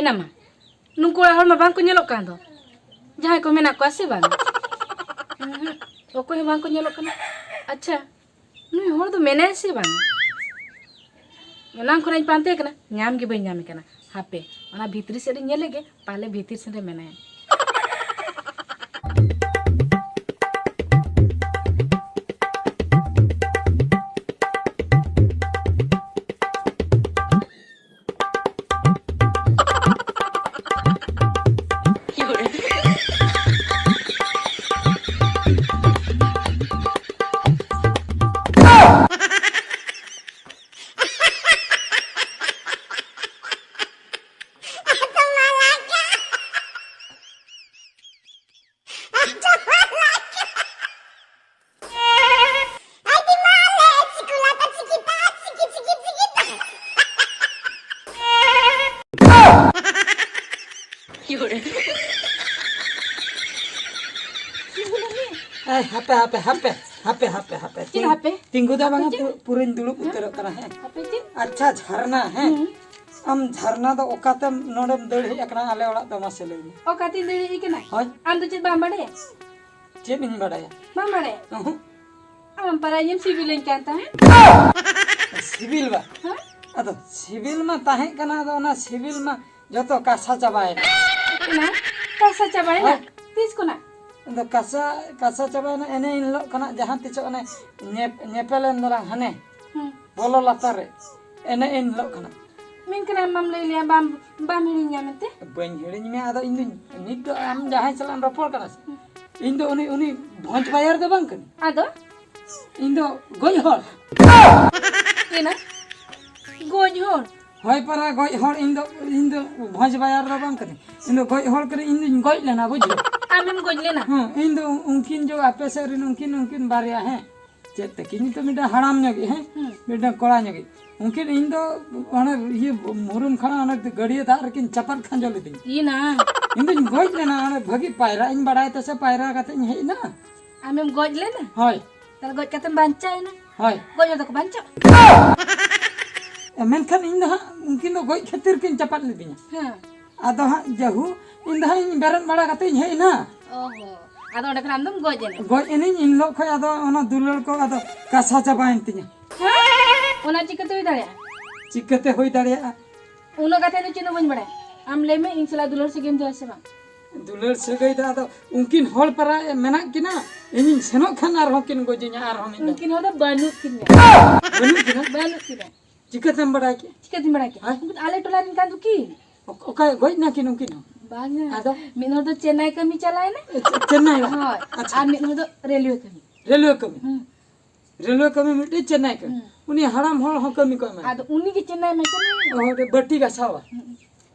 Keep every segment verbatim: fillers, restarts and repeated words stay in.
ᱢᱮᱱᱟᱢᱟ? ᱱᱩᱠᱩ ᱚᱲᱟᱜ ᱦᱚᱲ ᱢᱟ ᱵᱟᱝ ᱠᱚ ᱧᱮᱞᱚᱜ ᱠᱟᱱ ᱫᱚ᱾ ᱡᱟᱦᱟᱸᱭ ᱠᱚ ᱢᱮᱱᱟᱜ ᱠᱚᱣᱟ ᱥᱮ ᱵᱟᱝ? ᱩᱸᱦᱩᱸ, ᱚᱠᱚᱭ ᱦᱚᱸ ᱵᱟᱝ ᱠᱚ ᱧᱮᱞᱚᱜ ᱠᱟᱱᱟ᱾ ᱟᱪᱪᱷᱟ, ᱱᱩᱭ ᱦᱚᱲ ᱫᱚ ᱢᱮᱱᱟᱭᱟ ᱥᱮ ᱵᱟᱝ? ᱮᱱᱟᱝ ᱠᱷᱚᱱᱟᱜ ᱤᱧ ᱯᱟᱱᱛᱮ ᱠᱟᱱᱟ, ᱧᱟᱢ ᱜᱮ ᱵᱟᱹᱧ ᱧᱟᱢᱮ ᱠᱟᱱᱟ᱾ ᱦᱟᱯᱮ, ᱚᱱᱟ ᱵᱷᱤᱛᱨᱤ ᱥᱮᱫ ᱨᱤᱧ ᱧᱮᱞ ᱞᱮᱜᱮ, ᱯᱟᱞᱮ ᱵᱷᱤᱛᱤᱨ ᱥᱮᱫ ᱨᱮ ᱢᱮᱱᱟᱭᱟ᱾ ᱮᱭ, ᱦᱟᱯᱮ, ᱦᱟᱯᱮ, ᱦᱟᱯᱮ, ᱦᱟᱯᱮ, ᱦᱟᱯᱮ, ᱦᱟᱯᱮ᱾ ᱪᱮᱫ ᱦᱟᱯᱮ? ᱛᱤᱸᱜᱩ ᱫᱚ ᱦᱟᱯᱮ ᱵᱟᱝᱟ, ᱪᱮᱫ? ᱯᱩ-, ᱯᱩᱨᱟᱹᱧ ᱫᱩᱲᱩᱵ ᱦᱮᱸ? ᱩᱛᱟᱹᱨᱚᱜ ᱠᱟᱱᱟ, ᱦᱮᱸ᱾ ᱦᱟᱯᱮ ᱪᱮᱫ? ᱟᱪᱪᱷᱟ, ᱡᱷᱟᱨᱱᱟ, ᱦᱮᱸ᱾ ᱦᱩᱸ᱾ ᱟᱢ ᱡᱷᱟᱨᱱᱟ ᱫᱚ ᱚᱠᱟᱛᱮᱢ ᱱᱚᱰᱮᱢ ᱫᱟᱹᱲ ᱦᱮᱡ ᱟᱠᱟᱱᱟ ᱟᱞᱮ ᱚᱲᱟᱜ ᱫᱚ, ᱢᱟᱥᱮ ᱞᱟᱹᱭ ᱢᱮ᱾ ᱚᱠᱟᱛᱮᱧ ᱫᱟᱹᱲ ᱦᱮᱡ ᱟᱠᱟᱱᱟ? ᱦᱳᱭ᱾ ᱟᱢ ᱫᱚ ᱪᱮᱫ ᱵᱟᱢ ᱵᱟᱲᱟᱭᱟ? ᱪᱮᱫ ᱤᱧ ᱵᱟᱲᱟᱭᱟ? ᱵᱟᱢ ᱵᱟᱲᱟᱭᱟ? ᱚᱦᱚᱸ᱾ ᱟᱢ ᱯᱟᱨᱟ ᱤᱧᱮᱢ ᱥᱤᱵᱤᱞᱟᱹᱧ ᱠᱟᱱ ᱛᱟᱦᱮᱸᱫ᱾ ᱥᱤᱵᱤᱞ ᱵᱟ? ᱦᱮᱸ? ᱟᱫᱚ ᱥᱤᱵᱤᱞ ᱢᱟ ᱛᱟᱦᱮᱸ ᱠᱟᱱᱟ, ᱟᱫᱚ ᱚᱱᱟ ᱥᱤᱵᱤᱞ ᱢᱟ ᱡᱚᱛᱚ ᱠᱟᱥᱟ ᱪᱟᱵᱟᱭᱮᱱᱟ᱾ ᱚᱱᱟ ᱠᱟᱥᱟ ᱪᱟᱵᱟᱭᱮᱱᱟ? ᱦᱳᱭ᱾ ᱛᱤᱥ ᱠᱷᱚᱱᱟᱜ? ᱟᱫᱚ ᱠᱟᱥᱟ, ᱠᱟᱥᱟ ᱪᱟᱵᱟᱭᱮᱱᱟ ᱮᱱᱮ ᱤᱱ ᱦᱤᱞᱳᱜ ᱠᱷᱚᱱᱟᱜ, ᱡᱟᱦᱟᱸ ᱛᱤᱥᱚᱜ ᱚᱱᱮ ᱧᱮᱯ-, ᱧᱮᱯᱮᱞᱮᱱ ᱫᱚᱞᱟᱝ ᱦᱟᱱᱮ ᱦᱩᱸ᱾ ᱵᱚᱞᱚ ᱞᱟᱛᱟᱨ ᱨᱮ, ᱮᱱᱮ ᱤᱱ ᱦᱤᱞᱳᱜ ᱠᱷᱚᱱᱟᱜ᱾ ᱢᱮᱱᱠᱷᱟᱱ ᱟᱢ ᱵᱟᱢ ᱞᱟᱹᱭ ᱞᱮᱭᱟ, ᱵᱟᱢ, ᱵᱟᱢ ᱦᱤᱲᱤᱧᱟ ᱢᱮᱱᱛᱮ? ᱵᱟᱹᱧ ᱦᱤᱲᱤᱧ ᱢᱮᱭᱟ, ᱟᱫᱚ ᱤᱧ ᱫᱚᱧ, ᱱᱤᱛ ᱫᱚ ᱟᱢ ᱡᱟᱦᱟᱸᱭ ᱥᱟᱞᱟᱜ ᱮᱢ ᱨᱚᱯᱚᱲ ᱠᱟᱱᱟ ᱥᱮ, ᱦᱩᱸ᱾ ᱤᱧ ᱫᱚ ᱩᱱᱤ, ᱩᱱᱤ ᱵᱷᱚᱸᱡᱽ ᱵᱟᱭᱟᱨ ᱫᱚ ᱵᱟᱝ ᱠᱟᱹᱱᱟᱹᱧ᱾ ᱟᱫᱚ? ᱤᱧ ᱫᱚ ᱜᱚᱡ ᱦᱚᱲ᱾ ᱪᱮᱫ ᱱᱟ? ᱜᱚᱡ ᱦᱚᱲ? ᱦᱳᱭ ᱯᱟᱨᱟ ᱜᱚᱡ ᱦᱚᱲ, ᱤᱧ ᱫᱚ, ᱤᱧ ᱫᱚ ᱵᱷᱚᱸᱡᱽ ᱵᱟᱭᱟᱨ ᱫᱚ ᱵᱟᱝ ᱠᱟᱹᱱᱟᱹᱧ᱾ ᱤᱧ ᱫᱚ ᱜᱚᱡ ᱦᱚᱲ ᱠᱟᱹᱱᱟᱹᱧ, ᱤᱧ ᱫᱚᱧ ᱜᱚᱡ ᱞᱮᱱᱟ, ᱵᱩᱡᱷᱟᱹᱣ? ᱟᱢᱮᱢ ᱜᱚᱡ ᱞᱮᱱᱟ? ᱦᱮᱸ, ᱤᱧ ᱫᱚ ᱩᱱᱠᱤᱱ ᱡᱚ ᱟᱯᱮ ᱥᱮᱫ ᱨᱮᱱ ᱩᱱᱠᱤᱱ, ᱩᱱᱠᱤᱱ ᱵᱟᱨᱭᱟ, ᱦᱮᱸ, ᱪᱮᱫ ᱛᱟᱹᱠᱤᱱ ᱧᱩᱛᱩᱢ, ᱢᱤᱫᱴᱟᱝ ᱦᱟᱲᱟᱢ ᱧᱚᱜᱤᱡ, ᱦᱮᱸ, ᱦᱩᱸ᱾ ᱢᱤᱫᱴᱟᱝ ᱠᱚᱲᱟ ᱧᱚᱜᱤᱡ, ᱩᱱᱠᱤᱱ ᱤᱧ ᱫᱚ ᱚᱱᱮ ᱤᱭᱟᱹ ᱢᱩᱨᱩᱢ ᱠᱷᱟᱲᱟ ᱚᱱᱮ ᱜᱟᱹᱰᱭᱟᱹ ᱫᱟᱜ ᱨᱮᱠᱤᱱ ᱪᱟᱯᱟᱫ ᱠᱷᱟᱸᱡᱚ ᱞᱤᱫᱤᱧ᱾ ᱤᱭᱟᱹ ᱱᱟ᱾ ᱤᱧ ᱫᱚᱧ ᱜᱚᱡ ᱞᱮᱱᱟ, ᱚᱱᱮ ᱵᱷᱟᱹᱜᱤ ᱯᱟᱭᱨᱟᱜ ᱤᱧ ᱵᱟᱲᱟᱭ ᱛᱮ ᱥᱮ ᱯᱟᱭᱨᱟ ᱠᱟᱛᱮ ᱤᱧ ᱦᱮᱡ ᱮᱱᱟ᱾ ᱟᱢᱮᱢ ᱜᱚᱡ ᱞᱮᱱᱟ? ᱦᱳᱭ᱾ ᱛᱟᱦᱞᱮ ᱜᱚᱡ ᱠᱟᱛᱮᱢ ᱵᱟᱧᱪᱟᱣ ᱮᱱᱟ? ᱦᱳᱭ᱾ ᱜᱚᱡ ᱦᱚᱲ ᱫᱚᱠᱚ ᱵᱟᱧᱪᱟᱜ? ᱮ, ᱢᱮᱱᱠᱷᱟᱱ ᱤᱧ ᱫᱚ ᱦᱟᱸᱜ ᱩᱱᱠᱤᱱ ᱫᱚ ᱜᱚᱡ ᱠᱷᱟᱹᱛᱤᱨ ᱠᱤᱱ ᱪᱟᱯᱟᱫ ᱞᱤᱫᱤᱧᱟ᱾ ᱦᱮᱸ᱾ ᱟᱫᱚ ᱦᱟᱸᱜ ᱡᱟᱹᱦᱩ, ᱤᱧ ᱫᱚ ᱦᱟᱸᱜ ᱤᱧ ᱵᱮᱨᱮᱫ ᱵᱟᱲᱟ ᱠᱟᱛᱮ ᱤᱧ ᱦᱮᱡ ᱮᱱᱟ᱾ ᱚ ᱦᱚᱸ᱾ ᱟᱫᱚ ᱚᱸᱰᱮ ᱠᱷᱚᱱ ᱟᱢ ᱫᱚᱢ ᱜᱚᱡ ᱮᱱᱟ? ᱜᱚᱡ ᱮᱱᱟᱹᱧ᱾ ᱤᱱ ᱦᱤᱞᱳᱜ ᱠᱷᱚᱱ ᱟᱫᱚ ᱚᱱᱟ ᱫᱩᱞᱟᱹᱲ ᱠᱚ ᱟᱫᱚ ᱠᱟᱥᱟ ᱪᱟᱵᱟᱭᱮᱱ ᱛᱤᱧᱟ᱾ ᱚᱱᱟ ᱪᱤᱠᱟᱹᱛᱮ ᱦᱩᱭ ᱫᱟᱲᱮᱭᱟᱜᱼᱟ? ᱪᱤᱠᱟᱹᱛᱮ ᱦᱩᱭ ᱫᱟᱲᱮᱭᱟᱜᱼᱟ? ᱩᱱᱟᱹᱜ ᱠᱟᱛᱷᱟ ᱫᱚ ᱪᱮᱫ ᱦᱚᱸ ᱵᱟᱹᱧ ᱵᱟᱲᱟᱭᱟ᱾ ᱟᱢ ᱞᱟᱹᱭ ᱢᱮ, ᱤᱧ ᱥᱟᱞᱟᱜ ᱫᱩᱞᱟᱹᱲ ᱥᱟᱹᱜᱟᱹᱭ ᱫᱚ ᱥᱮ ᱵᱟᱝ? ᱫᱩᱞᱟᱹᱲ ᱥᱟᱹᱜᱟᱹᱭ ᱫᱚ ᱟᱫᱚ ᱩᱱᱠᱤᱱ ᱦᱚᱲ ᱯᱟᱨᱟ ᱢᱮᱱᱟᱜ ᱠᱤᱱᱟ, ᱤᱧᱤᱧ ᱥᱮᱱᱚᱜ ᱠᱷᱟᱱ ᱟᱨᱦᱚᱸ ᱠᱤᱱ ᱜᱚᱡᱤᱧᱟ ᱟᱨᱦᱚᱸ ᱢᱤᱫ ᱫᱷᱟᱣ᱾ ᱩᱱᱠᱤᱱ ᱦᱚᱲ ᱫᱚ ᱵᱟᱹᱱᱩᱜ ᱠᱤᱱᱟ᱾ ᱵᱟᱹᱱᱩᱜ ᱠᱤᱱᱟ? ᱵᱟᱹᱱᱩᱜ ᱠᱤᱱᱟ᱾ ᱪᱤᱠᱟᱹᱛᱮᱢ ᱵᱟᱲᱟᱭ ᱠᱮᱫ? ᱪᱤᱠᱟᱹᱛᱮᱢ ᱵᱟᱲᱟᱭ ᱠᱮᱫ? ᱦᱮᱸ? ᱩᱱᱠᱩ ᱫᱚ ᱟᱞᱮ ᱴᱚᱞᱟ ᱨᱮᱱ ᱠᱟᱱ ᱫᱚᱠᱤᱱ᱾ ᱚᱠ-, ᱚᱠᱟ ᱜᱚᱡ ᱱᱟᱠᱤᱱ ᱩᱱᱠᱤᱱ ᱦᱚᱸ? ᱵᱟᱝᱟ᱾ ᱟᱫᱚ? ᱢᱤᱫ ᱦᱚᱲ ᱫᱚ ᱪᱮᱱᱱᱟᱭ ᱠᱟᱹᱢᱤ ᱪᱟᱞᱟᱣ ᱮᱱᱟ᱾ ᱮ, ᱪᱮ-, ᱪᱮᱱᱱᱟᱭ? ᱦᱳᱭ᱾ ᱟᱪᱪᱷᱟ᱾ ᱟᱨ ᱢᱤᱫ ᱦᱚᱲ ᱫᱚ ᱨᱮᱞᱣᱮ ᱠᱟᱹᱢᱤ᱾ ᱨᱮᱞᱣᱮ ᱠᱟᱹᱢᱤ? ᱦᱩᱸ᱾ ᱨᱮᱞᱣᱮ ᱠᱟᱹᱢᱤ ᱢᱤᱫᱴᱮᱡ ᱪᱮᱱᱱᱟᱭ ᱠᱟᱹᱢᱤ᱾ ᱦᱩᱸ᱾ ᱩᱱᱤ ᱦᱟᱲᱟᱢ ᱦᱚᱲ ᱦᱚᱸ ᱠᱟᱹᱢᱤ ᱠᱚ ᱮᱢᱟᱭ᱾ ᱟᱫᱚ ᱩᱱᱤ ᱜᱮ ᱪᱮᱱᱱᱟᱭ ᱢᱟ ᱪᱮᱱᱱᱟᱭ᱾ ᱚ, ᱦᱚᱸ, ᱵᱟᱹᱴᱤ ᱜᱟᱥᱟᱣᱟ᱾ ᱦᱩᱸ᱾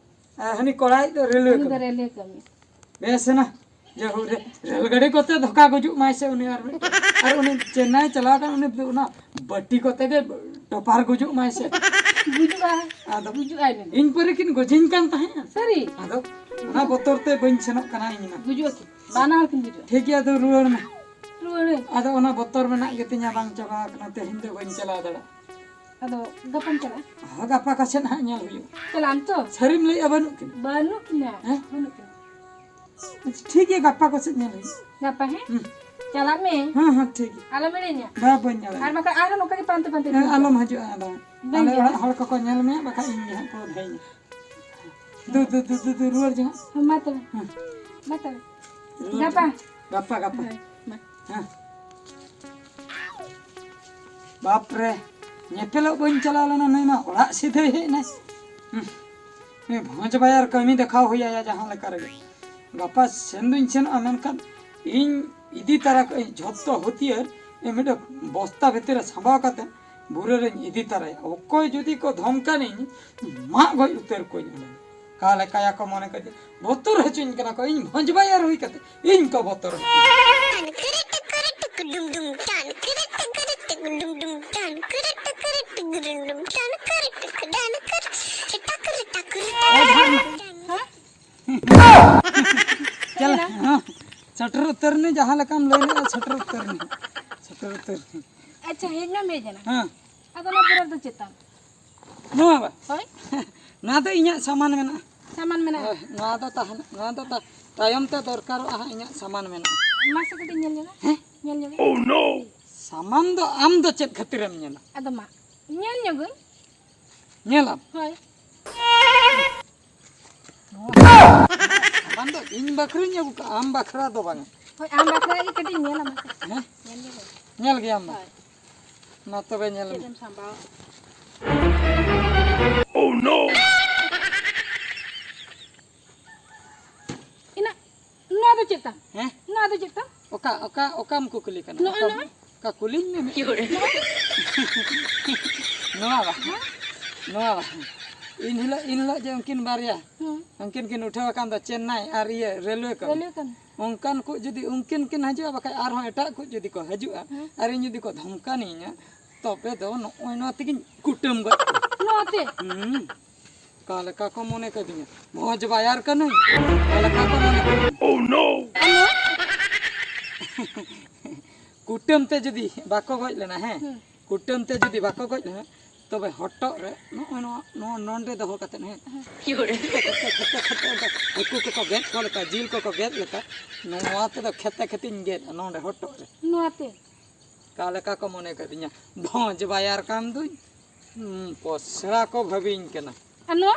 ᱟᱨ ᱦᱟᱹᱱᱤ ᱠᱚᱲᱟᱭᱤᱡ ᱫᱚ ᱨᱮᱞᱣᱮ ᱩᱱᱤ ᱫᱚ ᱠᱟᱹᱢᱤ᱾ ᱨᱮᱞᱣᱮ ᱠᱟᱹᱢᱤ᱾ ᱵᱮᱥ ᱮᱱᱟ᱾ ᱡᱟᱭᱦᱳᱠ, ᱨᱮ-, ᱨᱮᱞ ᱜᱟᱹᱰᱤ ᱠᱚᱛᱮ ᱫᱷᱚᱠᱟ ᱜᱩᱡᱩᱜ ᱢᱟᱭ ᱥᱮ ᱩᱱᱤ ᱟᱨ ᱢᱤᱫᱴᱮᱱ᱾ ᱟᱨ ᱩᱱᱤ ᱪᱮᱱᱱᱟᱭ ᱪᱟᱞᱟᱣ ᱠᱟᱱ ᱩᱱᱤ ᱚᱱᱟ ᱵᱟᱹᱴᱤ ᱠᱚᱛᱮ ᱜᱮ ᱴᱚᱯᱟᱨ ᱜᱩᱡᱩᱜ ᱢᱟᱭ ᱥᱮ᱾ ᱜᱩᱡᱩᱜᱼᱟ᱾ ᱟᱫᱚ ᱜᱩᱡᱩᱜᱼᱟᱭ ᱢᱮᱱᱛᱮ᱾ ᱤᱧ ᱯᱚᱨᱮ ᱠᱤᱱ ᱜᱚᱡᱤᱧ ᱠᱟᱱ ᱛᱟᱦᱮᱸᱫ᱾ ᱥᱟᱹᱨᱤ? ᱟᱫᱚ ᱚᱱᱟ ᱵᱚᱛᱚᱨ ᱛᱮ ᱵᱟᱹᱧ ᱥᱮᱱᱚᱜ ᱠᱟᱱᱟ ᱤᱧ ᱢᱟ᱾ ᱜᱩᱡᱩᱜ ᱟᱹᱠᱤᱱ᱾ ᱵᱟᱱᱟ ᱦᱚᱲ ᱠᱤᱱ ᱜᱩᱡᱩᱜᱼᱟ᱾ ᱴᱷᱤᱠ ᱜᱮᱭᱟ, ᱟᱫᱚ ᱨᱩᱣᱟᱹᱲ ᱢᱮ᱾ ᱨᱩᱣᱟᱹᱲᱟᱹᱧ᱾ ᱟᱫᱚ ᱚᱱᱟ ᱵᱚᱛᱚᱨ ᱢᱮᱱᱟᱜ ᱜᱮᱛᱤᱧᱟ, ᱵᱟᱝ ᱪᱟᱵᱟ ᱟᱠᱟᱱᱟ, ᱛᱮᱦᱮᱧ ᱫᱚ ᱵᱟᱹᱧ ᱪᱟᱞᱟᱣ ᱫᱟᱲᱮᱭᱟᱜᱼᱟ᱾ ᱟᱫᱚ ᱜᱟᱯᱟᱢ ᱪᱟᱞᱟᱜᱼᱟ? ᱦᱚᱸ, ᱜᱟᱯᱟ ᱠᱟᱥᱮᱫ ᱦᱟᱸᱜ ᱧᱮᱞ ᱦᱩᱭᱩᱜᱼᱟ᱾ ᱪᱟᱞᱟᱜ ᱟᱢ ᱛᱚ? ᱥᱟᱹᱨᱤᱢ ᱞᱟᱹᱭᱮᱜᱼᱟ, ᱵᱟᱹᱱᱩᱜ ᱠᱤᱱᱟ? ᱵᱟᱹᱱᱩᱜ ᱠᱤᱱᱟ᱾ ᱦᱮᱸ? ᱵᱟᱹᱱᱩᱜ ᱠᱤᱱᱟ᱾ ᱟᱪᱪᱷᱟ, ᱴᱷᱤᱠ ᱜᱮᱭᱟ, ᱜᱟᱯᱟ ᱠᱚᱥᱮᱫ ᱧᱮᱞ ᱦᱩᱭᱩᱜᱼᱟ᱾ ᱜᱟᱯᱟ, ᱦᱮᱸ? ᱦᱩᱸ᱾ ᱪᱟᱞᱟᱜ ᱢᱮ᱾ ᱦᱮᱸ, ᱦᱮᱸ, ᱴᱷᱤᱠ ᱜᱮᱭᱟ᱾ ᱟᱞᱚᱢ ᱮᱲᱮᱧᱟ᱾ ᱵᱟ, ᱵᱟᱹᱧ ᱮᱲᱮᱧᱟ᱾ ᱟᱨ ᱵᱟᱠᱷᱟᱡ ᱟᱨᱦᱚᱸ ᱱᱚᱝᱠᱟ ᱜᱮ ᱯᱟᱱᱛᱮ ᱯᱟᱱᱛᱮ ᱦᱮᱸ, ᱦᱤᱡᱩᱜᱼᱟ᱾ ᱟᱞᱚᱢ ᱦᱤᱡᱩᱜᱼᱟ ᱟᱫᱚ᱾ ᱵᱟᱹᱧ ᱟᱞᱮ ᱦᱤᱡᱩᱜᱼᱟ᱾ ᱚᱲᱟᱜ ᱦᱚᱲ ᱠᱚᱠᱚ ᱧᱮᱞ ᱢᱮᱭᱟ, ᱵᱟᱠᱷᱟᱡ ᱤᱧ ᱜᱮ ᱦᱟᱸᱜ ᱠᱚ ᱵᱷᱮᱡᱟᱧᱟ᱾ ᱫᱩ, ᱫᱩ, ᱫᱩ, ᱫᱩ, ᱫᱩ, ᱨᱩᱣᱟᱹᱲ ᱡᱚᱝ᱾ ᱦᱮᱸ, ᱢᱟ ᱛᱚᱵᱮ᱾ ᱦᱮᱸ᱾ ᱢᱟ ᱛᱚᱵᱮ᱾ ᱨᱩᱣᱟᱹᱲ ᱜᱟᱯᱟ᱾ ᱡᱚᱝ᱾ ᱜᱟᱯᱟ, ᱜᱟᱯᱟ᱾ ᱦᱳᱭ, ᱢᱟ᱾ ᱦᱮᱸ᱾ ᱵᱟᱯ ᱨᱮ, ᱧᱮᱯᱮᱞᱚᱜ ᱵᱟᱹᱧ ᱪᱟᱞᱟᱣ ᱞᱮᱱᱟ, ᱱᱩᱭ ᱢᱟ ᱚᱲᱟᱜ ᱥᱤᱫᱷᱟᱹᱭ ᱦᱮᱡ ᱮᱱᱟᱭ᱾ ᱦᱩᱸ᱾ ᱱᱩᱭ ᱵᱷᱚᱸᱡᱽ ᱵᱟᱭᱟᱨ ᱠᱟᱹᱢᱤ ᱫᱮᱠᱷᱟᱣ ᱦᱩᱭ ᱟᱭᱟ ᱡᱟᱦᱟᱸ ᱞᱮᱠᱟ ᱨᱮᱜᱮ᱾ ᱜᱟᱯᱟ ᱥᱮᱱ ᱫᱩᱧ ᱥᱮᱱᱚᱜᱼᱟ, ᱢᱮᱱᱠᱷᱟᱱ ᱤᱧ ᱤᱫᱤ ᱛᱟᱨᱟ ᱠᱟᱜ ᱟᱹᱧ ᱡᱷᱚᱛᱚ ᱦᱟᱹᱛᱭᱟᱹᱨ, ᱤᱧ ᱢᱤᱫᱴᱮᱱ ᱵᱚᱥᱛᱟ ᱵᱷᱤᱛᱤᱨ ᱨᱮ ᱥᱟᱸᱵᱟᱣ ᱠᱟᱛᱮ ᱵᱩᱨᱟᱹ ᱨᱮᱧ ᱤᱫᱤ ᱛᱟᱨᱟᱭᱟ᱾ ᱚᱠᱚᱭ ᱡᱩᱫᱤ ᱠᱚ ᱫᱷᱚᱢᱠᱟᱱᱤᱧ, ᱢᱟᱜ ᱜᱚᱡ ᱩᱛᱟᱹᱨ ᱠᱚᱣᱟᱧ ᱚᱸᱰᱮ᱾ ᱚᱠᱟ ᱞᱮᱠᱟᱭᱟᱠᱚ ᱢᱚᱱᱮ ᱠᱚ ᱡᱮ ᱵᱚᱛᱚᱨ ᱦᱚᱪᱚᱧ ᱠᱟᱱᱟ ᱠᱚ, ᱤᱧ ᱵᱷᱚᱸᱡᱽ ᱵᱟᱭᱟᱨ ᱦᱩᱭ ᱠᱟᱛᱮ ᱤᱧ ᱠᱚ ᱵᱚᱛᱚᱨ ᱦᱚᱪᱚᱧ᱾ ᱪᱟᱞᱟᱜ, ᱦᱮᱸ? ᱥᱮᱴᱮᱨ ᱩᱛᱟᱹᱨ ᱱᱮ, ᱡᱟᱦᱟᱸ ᱞᱮᱠᱟᱢ ᱞᱟᱹᱭ ᱞᱮᱫᱼᱟ, ᱥᱮᱴᱮᱨ ᱩᱛᱟᱹᱨ ᱱᱮ, ᱥᱮᱴᱮᱨ ᱩᱛᱟᱹᱨ ᱱᱮ᱾ ᱟᱪᱪᱷᱟ, ᱦᱮᱡ ᱢᱟᱢ ᱦᱮᱡ ᱮᱱᱟ᱾ ᱦᱮᱸ᱾ ᱟᱫᱚ ᱚᱱᱟ ᱵᱚᱨᱚᱯ ᱫᱚ ᱪᱮᱫ ᱛᱟᱢ? ᱱᱚᱣᱟ ᱵᱟ? ᱦᱳᱭ᱾ ᱱᱚᱣᱟ ᱫᱚ ᱤᱧᱟᱹᱜ ᱥᱟᱢᱟᱱ ᱢᱮᱱᱟᱜᱼᱟ᱾ ᱥᱟᱢᱟᱱ ᱢᱮᱱᱟᱜᱼᱟ᱾ ᱦᱳᱭ, ᱱᱚᱣᱟ ᱫᱚ ᱛᱟᱦᱮᱱ, ᱱᱚᱣᱟ ᱫᱚ ᱛᱟ-, ᱛᱟᱭᱚᱢ ᱛᱮ ᱫᱚᱨᱠᱟᱨᱚᱜᱼᱟ ᱦᱟᱸᱜ ᱤᱧᱟᱹᱜ ᱥᱟᱢᱟᱱ ᱢᱮᱱᱟᱜᱼᱟ᱾ ᱢᱟᱥᱮ ᱠᱟᱹᱴᱤᱡ ᱧᱮᱞ ᱧᱚᱜᱟ᱾ ᱦᱮᱸ? ᱧᱮᱞ ᱧᱚᱜᱟ᱾ ᱥᱟᱢᱟᱱ ᱫᱚ ᱟᱢ ᱫᱚ ᱪᱮᱫ ᱠᱷᱟᱹᱛᱤᱨᱮᱢ ᱧᱮᱞᱟ? ᱟᱫᱚ ᱢᱟ, ᱧᱮᱞ ᱧᱚᱜᱟᱹᱧ᱾ ᱧᱮᱞᱟᱢ? ᱦᱳᱭ᱾ ᱱᱚᱣᱟ ᱥᱟᱢᱟᱱ ᱫᱚ ᱤᱧ ᱵᱟᱠᱷᱨᱟᱧ ᱟᱹᱜᱩ ᱠᱟᱜᱼᱟ, ᱟᱢ ᱵᱟᱠᱷᱨᱟ ᱫᱚ ᱵᱟᱝ᱾ ᱦᱳᱭ, ᱟᱢ ᱵᱟᱠᱷᱨᱟ ᱜᱮ ᱠᱟᱹᱴᱤᱡ ᱧᱮᱞᱟ ᱢᱟᱥᱮ᱾ ᱦᱮᱸ? ᱧᱮᱞ ᱧᱚᱜᱟᱹᱧ᱾ ᱧᱮᱞ ᱜᱮᱭᱟᱢ ᱵᱟᱝ? ᱦᱳᱭ᱾ ᱢᱟ ᱛᱚᱵᱮ ᱧᱮᱞ ᱪᱮᱫ ᱢᱮ᱾ ᱮᱢ ᱥᱟᱢᱵᱟᱣ? ᱤᱱᱟᱹ, ᱱᱚᱣᱟ ᱫᱚ ᱪᱮᱫ ᱛᱟᱢ? ᱦᱮᱸ? ᱱᱚᱣᱟ ᱫᱚ ᱪᱮᱫ ᱛᱟᱢ? ᱚᱠᱟ, ᱚᱠᱟ, ᱚᱠᱟᱢ ᱠᱩᱠᱞᱤ ᱠᱟᱱᱟ? ᱱᱚᱜᱼᱚᱭ, ᱚᱠᱟᱢ, ᱱᱚᱜᱼᱚᱭ᱾ ᱚᱠᱟ ᱠᱩᱞᱤᱧ ᱢᱮ ᱢᱤᱫ᱾ ᱱᱚᱣᱟ ᱵᱟ? ᱦᱮᱸ? ᱱᱚᱣᱟ ᱵᱟ? ᱤᱱ ᱦᱤᱞᱳᱜ, ᱤᱱ ᱦᱤᱞᱳᱜ ᱡᱮ ᱩᱱᱠᱤᱱ ᱵᱟᱨᱭᱟ, ᱦᱮᱸ᱾ ᱩᱱᱠᱤᱱ ᱠᱤᱱ ᱩᱴᱷᱟᱹᱣ ᱟᱠᱟᱱ ᱫᱚ ᱪᱮᱱᱱᱟᱭ ᱟᱨ ᱤᱭᱟᱹ ᱨᱮᱞᱣᱮ ᱠᱚ᱾ ᱨᱮᱞᱣᱮ ᱠᱚ᱾ ᱚᱱᱠᱟᱱ ᱠᱚ ᱡᱩᱫᱤ ᱩᱱᱠᱤᱱ ᱠᱤᱱ ᱦᱤᱡᱩᱜᱼᱟ, ᱵᱟᱠᱷᱟᱡ ᱟᱨᱦᱚᱸ ᱮᱴᱟᱜ ᱠᱚ ᱡᱩᱫᱤ ᱠᱚ ᱦᱤᱡᱩᱜᱼᱟ, ᱦᱮᱸ᱾ ᱟᱨ ᱤᱧ ᱡᱩᱫᱤ ᱠᱚ ᱫᱷᱚᱢᱠᱟᱱᱤᱧᱟ, ᱛᱚᱵᱮ ᱫᱚ ᱱᱚᱜᱼᱚᱭ ᱱᱚᱣᱟ ᱛᱮᱜᱤᱧ ᱠᱩᱴᱟᱹᱢ ᱜᱚᱡ ᱠᱚᱣᱟ᱾ ᱱᱚᱣᱟ ᱛᱮ? ᱦᱩᱸ᱾ ᱚᱠᱟ ᱞᱮᱠᱟ ᱠᱚ ᱢᱚᱱᱮ ᱠᱟᱫᱤᱧᱟ? ᱵᱷᱚᱸᱡᱽ ᱵᱟᱭᱟᱨ ᱠᱟᱹᱱᱟᱹᱧ? ᱚᱠᱟ ᱞᱮᱠᱟ ᱠᱚ ᱢᱚᱱᱮ ᱠᱟᱫᱤᱧᱟ? ᱠᱩᱴᱟᱹᱢ ᱛᱮ ᱡᱩᱫᱤ ᱵᱟᱠᱚ ᱜᱚᱡ ᱞᱮᱱᱟ, ᱦᱮᱸ? ᱦᱩᱸ᱾ ᱠᱩᱴᱟᱹᱢ ᱛᱮ ᱡᱩᱫᱤ ᱵᱟᱠᱚ ᱜᱚᱡ ᱞᱮᱱᱟ, ᱛᱚᱵᱮ ᱦᱚᱴᱚᱜ ᱨᱮ ᱱᱚᱜᱼᱚᱭ ᱱᱚᱣᱟ, ᱱᱚᱣᱟ ᱱᱚᱸᱰᱮ ᱫᱚᱦᱚ ᱠᱟᱛᱮᱫ, ᱦᱮᱸ? ᱦᱩᱸ᱾ ᱠᱷᱮᱛᱮ, ᱠᱷᱮᱛᱮ, ᱠᱷᱮᱛᱮ, ᱚᱱᱠᱟ ᱦᱟᱹᱠᱩ ᱠᱚᱠᱚ ᱜᱮᱫ ᱠᱚ ᱞᱮᱠᱟ, ᱡᱤᱞ ᱠᱚᱠᱚ ᱜᱮᱫ ᱞᱮᱠᱟ, ᱱᱚᱣᱟ ᱛᱮᱫᱚ ᱠᱷᱮᱛᱮ ᱠᱷᱮᱛᱮᱧ ᱜᱮᱫᱟ ᱱᱚᱸᱰᱮ ᱦᱚᱴᱚᱜ ᱨᱮ᱾ ᱱᱚᱣᱟ ᱛᱮ? ᱚᱠᱟ ᱞᱮᱠᱟ ᱠᱚ ᱢᱚᱱᱮ ᱠᱟᱫᱤᱧᱟ? ᱵᱷᱚᱸᱡᱽ ᱵᱟᱭᱟᱨ ᱠᱟᱱ ᱫᱩᱧ᱾ ᱦᱩᱸ, ᱯᱚᱥᱲᱟ ᱠᱚ ᱵᱷᱟᱹᱵᱤᱧ ᱠᱟᱱᱟ᱾ ᱟᱨ ᱱᱚᱣᱟ?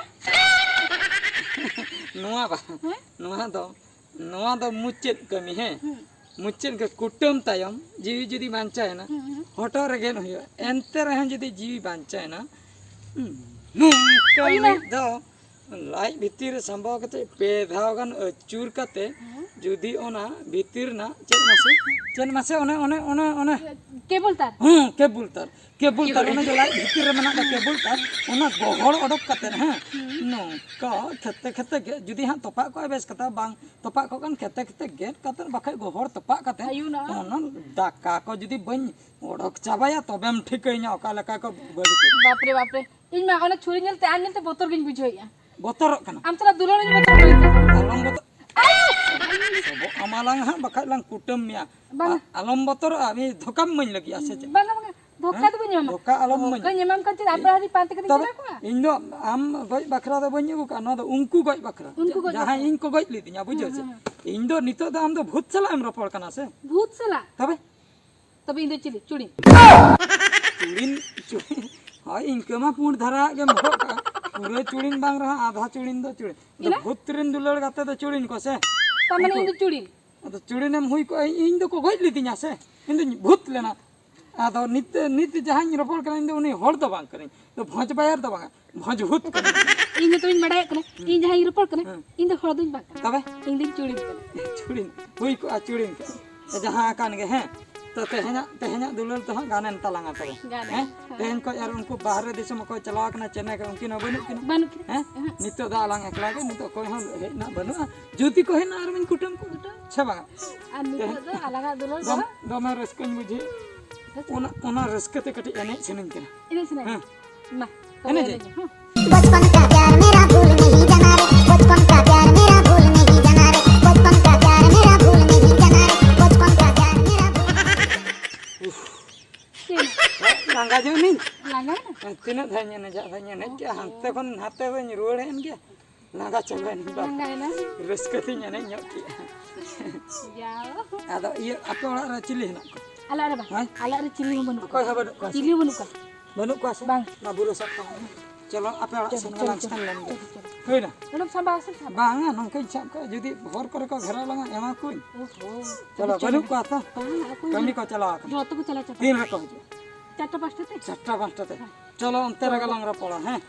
ᱱᱚᱣᱟ ᱵᱟ? ᱦᱮᱸ? ᱱᱚᱣᱟ ᱫᱚ, ᱱᱚᱣᱟ ᱫᱚ ᱢᱩᱪᱟᱹᱫ ᱠᱟᱹᱢᱤ, ᱦᱮᱸ? ᱦᱩᱸ᱾ ᱢᱩᱪᱟᱹᱫ ᱜᱮ ᱠᱩᱴᱟᱹᱢ ᱛᱟᱭᱚᱢ ᱡᱤᱣᱤ ᱡᱩᱫᱤ ᱵᱟᱧᱪᱟᱣ ᱮᱱᱟ, ᱦᱩᱸ, ᱦᱩᱸ᱾ ᱦᱚᱴᱚᱜ ᱨᱮ ᱜᱮᱫ ᱦᱩᱭᱩᱜᱼᱟ᱾ ᱮᱱᱛᱮ ᱨᱮᱦᱚᱸ ᱡᱩᱫᱤ ᱡᱤᱣᱤ ᱵᱟᱧᱪᱟᱣ ᱮᱱᱟ, ᱦᱩᱸ, ᱱᱚᱝᱠᱟ ᱟᱭᱩ ᱢᱟ᱾ ᱢᱤᱫ ᱫᱷᱟᱣ ᱞᱟᱡ ᱵᱷᱤᱛᱤᱨ ᱨᱮ ᱥᱟᱢᱵᱟᱣ ᱠᱟᱛᱮ ᱯᱮ ᱫᱷᱟᱣ ᱜᱟᱱ ᱟᱹᱪᱩᱨ ᱠᱟᱛᱮ ᱦᱮᱸ᱾ ᱡᱩᱫᱤ ᱚᱱᱟ ᱵᱷᱤᱛᱤᱨ ᱨᱮᱱᱟᱜ ᱪᱮᱫ ᱢᱟᱥᱮ, ᱪᱮᱫ ᱢᱟᱥᱮ ᱚᱱᱮ, ᱚᱱᱮ, ᱚᱱᱮ, ᱚᱱᱮ ᱠᱮᱵᱚᱞ ᱛᱟᱨ᱾ ᱦᱮᱸ, ᱠᱮᱵᱚᱞ ᱛᱟᱨ᱾ ᱠᱮᱵᱚᱞ ᱛᱟᱨ, ᱚᱱᱮ ᱡᱮ ᱞᱟᱡ ᱵᱷᱤᱛᱤᱨ ᱨᱮ ᱢᱮᱱᱟᱜ ᱫᱚ ᱠᱮᱵᱚᱞ ᱛᱟᱨ, ᱚᱱᱟ ᱜᱚᱦᱚᱲ ᱚᱰᱚᱠ ᱠᱟᱛᱮ, ᱦᱮᱸ, ᱦᱩᱸ᱾ ᱱᱚᱝᱠᱟ ᱠᱷᱮᱛᱮ ᱠᱷᱮᱛᱮ ᱜᱮ ᱡᱩᱫᱤ ᱦᱟᱸᱜ ᱛᱚᱯᱟᱜ ᱠᱚᱜᱼᱟ ᱵᱮᱥ ᱠᱟᱛᱷᱟ, ᱵᱟᱝ ᱛᱚᱯᱟᱜ ᱠᱚᱜ ᱠᱷᱟᱱ ᱠᱷᱮᱛᱮ ᱠᱷᱮᱛᱮ ᱜᱮᱫ ᱠᱟᱛᱮ ᱵᱟᱠᱷᱟᱡ ᱜᱚᱦᱚᱲ ᱛᱚᱯᱟᱜ ᱠᱟᱛᱮ ᱟᱭᱩ ᱱᱟ᱾ ᱚᱱᱟ ᱫᱟᱠᱟ ᱠᱚ ᱡᱩᱫᱤ ᱵᱟᱹᱧ ᱚᱰᱚᱠ ᱪᱟᱵᱟᱭᱟ ᱛᱚᱵᱮᱢ ᱴᱷᱤᱠᱟᱹᱧᱟ ᱚᱠᱟ ᱞᱮᱠᱟ ᱠᱚ ᱵᱟᱹᱲᱤᱡ᱾ ᱵᱟᱯᱨᱮ, ᱵᱟᱯᱨᱮ, ᱤᱧ ᱢᱟ ᱚᱱᱟ ᱪᱷᱩᱨᱤ ᱧᱮᱞᱛᱮ ᱟᱨ ᱧᱮᱞᱛᱮ ᱵᱚᱛᱚᱨ ᱜᱤᱧ ᱵᱩᱡᱷᱟᱹᱣᱮᱫᱼᱟ᱾ ᱵᱚᱛᱚᱨᱚᱜ ᱠᱟᱱᱟ? ᱟᱢ ᱥᱟᱞᱟᱜ ᱫᱩᱞᱟᱹᱲ ᱤᱧ ᱵᱚᱛᱚᱨ ᱠᱟᱱᱟ᱾ ᱟᱞᱚᱢ ᱵᱚᱛᱚᱨ᱾ ᱥᱚᱵᱚᱜ ᱟᱢᱟᱞᱟᱝ ᱦᱟᱸᱜ, ᱵᱟᱠᱷᱟᱡ ᱞᱟᱝ ᱠᱩᱴᱟᱹᱢ ᱢᱮᱭᱟ᱾ ᱵᱟᱝᱟ᱾ ᱟ-, ᱟᱞᱚᱢ ᱵᱚᱛᱚᱨᱚᱜᱼᱟ, ᱩᱱᱤ ᱫᱷᱚᱠᱟᱢ ᱤᱢᱟᱹᱧ ᱞᱟᱹᱜᱤᱫ ᱟ ᱥᱮ ᱪᱮᱫ? ᱵᱟᱝᱟ, ᱵᱟᱝᱟ᱾ ᱫᱷᱳᱠᱟ ᱫᱚ ᱵᱟᱹᱧ ᱮᱢᱟᱢᱟ᱾ ᱫᱷᱳᱠᱟ ᱟᱞᱚᱢ ᱤᱢᱟᱹᱧᱟ᱾ ᱫᱷᱳᱠᱟᱧ ᱮᱢᱟᱢ ᱠᱷᱟᱱ ᱪᱮᱫ ᱟᱯᱮ ᱛᱚᱵᱮ ᱦᱟᱹᱱᱤ ᱯᱟᱱᱛᱮ ᱠᱟᱛᱮᱧ ᱛᱚᱵᱮ ᱪᱟᱞᱟᱣ ᱠᱚᱜᱼᱟ? ᱤᱧ ᱫᱚ ᱟᱢ ᱜᱚᱡ ᱵᱟᱠᱷᱨᱟ ᱫᱚ ᱵᱟᱹᱧ ᱟᱹᱜᱩ ᱠᱟᱜᱼᱟ, ᱱᱚᱣᱟ ᱫᱚ ᱩᱱᱠᱩ ᱜᱚᱡ ᱵᱟᱠᱷᱨᱟ᱾ ᱩᱱᱠᱩ ᱜᱚᱡ ᱡᱟᱦᱟᱸᱭ ᱵᱟᱠᱷᱨᱟ᱾ ᱤᱧ ᱠᱚ ᱜᱚᱡ ᱞᱤᱫᱤᱧᱟ, ᱵᱩᱡᱷᱟᱹᱣ ᱦᱮᱸ, ᱥᱮ? ᱦᱮᱸ, ᱦᱮᱸ᱾ ᱤᱧ ᱫᱚ ᱱᱤᱛᱚᱜ ᱫᱚ ᱟᱢ ᱫᱚ ᱵᱷᱩᱛ ᱥᱟᱞᱟᱜ ᱮᱢ ᱨᱚᱯᱚᱲ ᱠᱟᱱᱟ ᱥᱮ? ᱵᱷᱩᱛ ᱥᱟᱞᱟᱜ? ᱛᱚᱵᱮ? ᱛᱚᱵᱮ ᱤᱧ ᱫᱚ ᱪᱤᱞᱤ? ᱪᱩᱲᱤᱱ᱾ ᱪᱩᱲᱤᱱ, ᱪᱩᱲᱤᱱ᱾ ᱦᱳᱭ, ᱤᱱᱠᱟᱹ ᱢᱟ ᱯᱩᱸᱰ ᱫᱷᱟᱨᱟ ᱜᱮᱢ ᱦᱚᱨᱚᱜ ᱠᱟᱜᱼᱟ᱾ ᱯᱩᱨᱟᱹ ᱪᱩᱲᱤᱱ ᱵᱟᱝ ᱨᱮᱦᱚᱸ ᱟᱫᱷᱟ ᱪᱩᱲᱤᱱ ᱫᱚ ᱪᱩᱲᱤᱱ᱾ ᱟᱫᱚ ᱤᱱᱟ? ᱵᱷᱩᱛ ᱨᱮᱱ ᱫᱩᱞᱟᱹᱲ ᱜᱟᱛᱮ ᱫᱚ ᱪᱩᱲᱤᱱ ᱠᱚ ᱥᱮ? ᱛᱟᱨ ᱢᱟᱱᱮ ᱩᱱᱠᱩ ᱤᱧ ᱫᱚ ᱪᱩᱲᱤᱱ? ᱟᱫᱚ ᱪᱩᱲᱤᱱᱮᱢ ᱦᱩᱭ ᱠᱚᱜᱼᱟ, ᱤᱧ, ᱤᱧ ᱫᱚᱠᱚ ᱜᱚᱡ ᱞᱤᱫᱤᱧᱟ ᱥᱮ? ᱤᱧ ᱫᱚᱧ ᱵᱷᱩᱛ ᱞᱮᱱᱟ᱾ ᱟᱫᱚ ᱱᱤᱛ, ᱱᱤᱛ ᱡᱟᱦᱟᱸᱧ ᱨᱚᱯᱚᱲ ᱠᱟᱱᱟ, ᱤᱧ ᱫᱚ ᱩᱱᱤ ᱦᱚᱲ ᱫᱚ ᱵᱟᱝ ᱠᱟᱹᱱᱟᱹᱧ, ᱫᱚ ᱵᱷᱚᱸᱡᱽ ᱵᱟᱭᱟᱨ ᱫᱚ ᱵᱟᱝᱟ, ᱵᱷᱚᱸᱡᱽ ᱵᱷᱩᱛ ᱠᱟᱹᱱᱟᱹᱧ᱾ ᱤᱧ ᱱᱤᱛᱚᱜ ᱤᱧ ᱵᱟᱰᱟᱭᱚᱜ ᱠᱟᱱᱟ, ᱤᱧ ᱡᱟᱦᱟᱸᱧ ᱨᱚᱯᱚᱲ ᱠᱟᱱᱟ, ᱦᱮᱸ᱾ ᱤᱧ ᱫᱚ ᱦᱚᱲ ᱫᱚᱧ ᱵᱟᱝ ᱠᱟᱱᱟ᱾ ᱛᱚᱵᱮ? ᱤᱧ ᱫᱚᱧ ᱪᱩᱲᱤᱱ ᱠᱟᱱᱟ᱾ ᱪᱩᱲᱤᱱ, ᱦᱩᱭ ᱠᱚᱜᱼᱟ ᱪᱩᱲᱤᱱ ᱠᱚ᱾ ᱡᱟᱦᱟᱸ ᱟᱠᱟᱱ ᱜᱮ, ᱦᱮᱸ᱾ ᱛᱚ, ᱛᱮᱦᱮᱧᱟᱜ, ᱛᱮᱦᱮᱧᱟᱜ ᱫᱩᱞᱟᱹᱲ ᱫᱚ ᱦᱟᱸᱜ ᱜᱟᱱᱮᱱ ᱛᱟᱞᱟᱝᱟ ᱛᱚᱵᱮ᱾ ᱜᱟᱱᱮᱱ᱾ ᱦᱮᱸ? ᱦᱮᱸ᱾ ᱛᱮᱦᱮᱧ ᱠᱷᱚᱡ ᱟᱨ ᱩᱱᱠᱩ ᱵᱟᱦᱨᱮ ᱫᱤᱥᱚᱢ ᱚᱠᱚᱭ ᱪᱟᱞᱟᱣ ᱠᱟᱱᱟ, ᱪᱮᱱᱱᱟᱭ ᱠᱷᱚᱡ, ᱩᱱᱠᱤᱱ ᱦᱚᱸ ᱵᱟᱹᱱᱩᱜ ᱠᱤᱱᱟ? ᱵᱟᱹᱱᱩᱜ ᱠᱤᱱᱟ᱾ ᱦᱮᱸ? ᱦᱮᱸ᱾ ᱱᱤᱛᱚᱜ ᱫᱚ ᱟᱞᱟᱝ ᱮᱠᱞᱟ ᱜᱮ, ᱱᱤᱛᱚᱜ ᱚᱠᱚᱭ ᱦᱚᱸ ᱦᱮᱡ ᱨᱮᱱᱟᱜ ᱵᱟᱹᱱᱩᱜᱼᱟ᱾ ᱡᱩᱫᱤ ᱠᱚ ᱦᱮᱡ ᱮᱱᱟ, ᱟᱨ ᱵᱟᱹᱧ ᱠᱩᱴᱟᱹᱢ ᱠᱚᱣᱟ᱾ ᱠᱩᱴᱟᱹᱢ᱾ ᱥᱮ ᱵᱟᱝᱟ? ᱟᱨ ᱱᱤᱛᱚᱜ ᱛᱮᱦᱮᱧ ᱫᱚ ᱟᱞᱟᱝᱟᱜ ᱫᱩᱞᱟᱹᱲ ᱫᱚ ᱫᱚᱢ-, ᱦᱟᱸᱜ ᱫᱚᱢᱮ ᱨᱟᱹᱥᱠᱟᱹᱧ ᱵᱩᱡᱷᱟᱹᱣ᱾ ᱦᱮᱸ ᱥᱮ? ᱚᱱᱟ, ᱚᱱᱟ ᱨᱟᱹᱥᱠᱟᱹ ᱛᱮ ᱠᱟᱹᱴᱤᱡ ᱮᱱᱮᱡ ᱥᱟᱱᱟᱧ ᱠᱟᱱᱟ᱾ ᱮᱱᱮᱡ ᱥᱟᱱᱟᱧ? ᱦᱮᱸ᱾ ᱢᱟ, ᱛᱚᱵᱮ ᱮᱱᱮᱡ ᱟᱹᱧ᱾ ᱮᱱᱮᱡ ᱟᱹᱧ, ᱦᱮᱸ᱾ बचपन का प्यार मेरा भूल नहीं जाना रे, बचपन का प्यार मेरा भूल नहीं जाना रे, बचपन का प्यार मेरा भूल नहीं जाना रे, बचपन का प्यार मेरा भूल नहीं जाना रे। ᱩᱯᱷ᱾ ᱪᱮᱫ? ᱞᱟᱸᱜᱟ ᱧᱚᱜ ᱮᱱᱟᱹᱧ᱾ ᱞᱟᱸᱜᱟ ᱮᱱᱟ? ᱛᱤᱱᱟᱹᱜ ᱫᱷᱟᱣ ᱤᱧ ᱮᱱᱮᱡᱟ, ᱟᱫᱚᱧ ᱮᱱᱮᱡ ᱠᱮᱜᱼᱟ, ᱦᱟᱱᱛᱮ ᱠᱷᱚᱱ ᱱᱟᱛᱮ ᱫᱚᱧ ᱨᱩᱣᱟᱹᱲ ᱦᱮᱡ ᱮᱱ ᱜᱮᱭᱟ᱾ ᱞᱟᱸᱜᱟ ᱪᱟᱵᱟᱭᱮᱱᱟᱹᱧ ᱵᱟᱝ᱾ ᱞᱟᱸᱜᱟᱭᱮᱱᱟ᱾ ᱨᱟᱹᱥᱠᱟᱹ ᱛᱤᱧ ᱮᱱᱮᱡ ᱧᱚᱜ ᱠᱮᱜᱼᱟ᱾ ᱡᱟᱣ᱾ ᱟᱫᱚ ᱤᱭᱟᱹ, ᱟᱯᱮ ᱚᱲᱟᱜ ᱨᱮ ᱪᱤᱞᱤ ᱦᱮᱱᱟᱜ ᱠᱚᱣᱟ? ᱟᱞᱮ ᱚᱲᱟᱜ ᱨᱮ ᱵᱟᱝ᱾ ᱦᱮᱸ? ᱟᱞᱮ ᱚᱲᱟᱜ ᱨᱮ ᱪᱤᱞᱤ ᱦᱚᱸ ᱵᱟᱹᱱᱩᱜ ᱚᱠᱚᱭ ᱦᱚᱸ ᱠᱚᱣᱟ᱾ ᱵᱟᱹᱱᱩᱜ ᱠᱚᱣᱟ ᱥᱮ? ᱪᱤᱞᱤ ᱦᱚᱸ ᱵᱟᱹᱱᱩᱜ ᱠᱚᱣᱟ᱾ ᱵᱟᱹᱱᱩᱜ ᱠᱚᱣᱟ ᱥᱮ? ᱵᱟᱝ᱾ ᱢᱟ ᱵᱩᱨᱩ ᱥᱟᱵ ᱠᱟᱜ ᱢᱮ᱾ ᱪᱚᱞᱚ, ᱟᱯᱮ ᱚᱲᱟᱜ ᱪᱚᱞᱚ, ᱥᱮᱱ ᱪᱚᱞᱚ, ᱜᱮᱞᱟᱝ ᱪᱚᱞᱚ, ᱥᱮᱱ ᱞᱮᱱ ᱜᱮ᱾ ᱪᱚᱞᱚ, ᱪᱚᱞᱚ᱾ ᱦᱩᱭᱱᱟ? ᱱᱚᱰᱮᱢ ᱥᱟᱵᱟ ᱥᱮ ᱥᱟᱵᱟ? ᱵᱟᱝᱟ, ᱱᱚᱝᱠᱟᱧ ᱥᱟᱵ ᱠᱟᱜᱼᱟ, ᱡᱩᱫᱤ ᱦᱚᱨ ᱠᱚᱨᱮ ᱠᱚ ᱜᱷᱮᱨᱟᱣ ᱞᱟᱝᱟ, ᱮᱢᱟ ᱠᱚᱣᱟᱹᱧ᱾ ᱳᱦᱳ᱾ ᱪᱚᱞᱚ, ᱟᱹᱰᱤ ᱵᱟᱹᱱᱩᱜ ᱪᱚᱨᱚᱠ᱾ ᱠᱚᱣᱟ ᱛᱚ? ᱵᱟᱝᱟ, ᱚᱠᱚᱭ ᱠᱟᱹᱢᱤ ᱦᱚᱸ ᱠᱚ ᱪᱟᱞᱟᱣ ᱟᱠᱟᱱᱟ᱾ ᱡᱚᱛᱚ ᱠᱚ ᱪᱟᱞᱟᱣ ᱪᱟᱵᱟ᱾ ᱛᱤᱱ ᱨᱮᱠᱚ ᱦᱤᱡᱩᱜᱼᱟ? ᱪᱟᱨᱴᱟ ᱯᱟᱸᱪᱴᱟ ᱛᱮ᱾ ᱪᱟᱨᱴᱟ ᱯᱟᱸᱪᱴᱟ ᱛᱮ᱾ ᱦᱮᱸ᱾ ᱪᱚᱞᱚ, ᱚᱱᱛᱮ ᱨᱮᱜᱮ ᱞᱟᱝ ᱨᱚᱯᱚᱲᱟ, ᱦᱮᱸ?